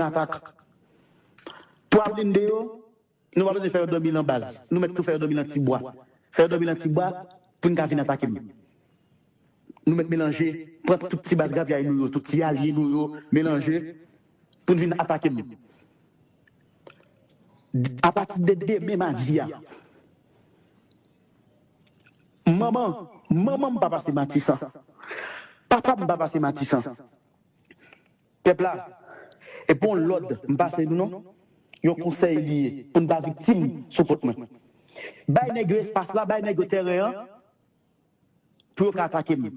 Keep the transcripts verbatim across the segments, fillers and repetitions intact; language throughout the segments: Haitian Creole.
atak. Twa blende yo, nou pa bezwen fè yo dòmi nan baz. Nou mèt tou fè yo dòmi nan ti bwa. Fè yo dòmi nan ti bwa pou n ka vin atake m. Nou mèt melanje, pran tout ti baz gravyay nou yo, tout ti alye nou yo, melanje pou n vin atake m. Apati de demen madi a, manman, manman m pa pase Matisan. Papa m pa pase Matisan. Pèp la, e pa yon lòd m pase nou non. Yon konsèy li ye pou n pa viktim sou kont mwen. Bay nèg yo espas la, bay nèg yo tèren an pou yo ka atake m.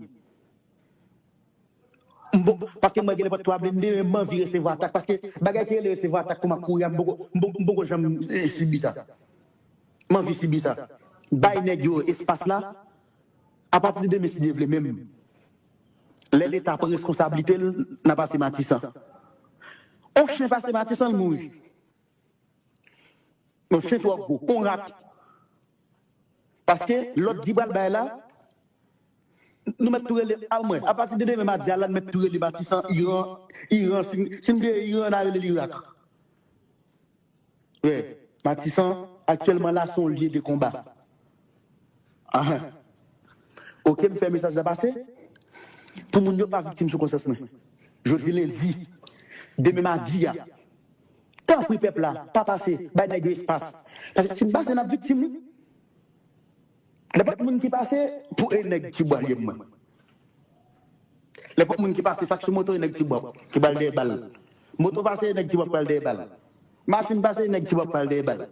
M bon, paske mwen gen nenpòt twa blende, men m anvi resevwa atak. Paske bagay ki rele resevwa atak kòman kouri a, m poko, m poko, m poko janm eh, sibi sa. M anvi sibi sa. Bay nèg yo espas la, apati de demen, si Dye vle, menm lè Leta pran reskonsablite l, n a pase Matisan. On chen pase Matisan, l mouri. On chen twò gwo, on rat. Paske lòd ki pral bay la, nou mèt tou rele, a mwen, apati de demen madi a la, nou mèt tou rele Matisan, Iran, Iran, si, si nou te Iran, n a rele l Irak. Wi, Matisan, aktyèlman la, se yon lye de konba. Ahan. Oke, m fè mesaj la pase. Pou moun yo pa viktim sou konsyans mwen. Jodi lendi, demen madi a. Tanpri pèp la, pa pase, bay nèg yo espas. Paske si n pase, n ap viktim, wi. Nenpòt moun ki pase, pou e nèg ti bwa l ye mwen. Nenpòt moun ki pase, sa k sou moto, e nèg ti bwa ki pral dèyè bal. Moto pase, e nèg ti bwa pral dèyè bal. Machin pase, e nèg ti bwa pral dèyè bal.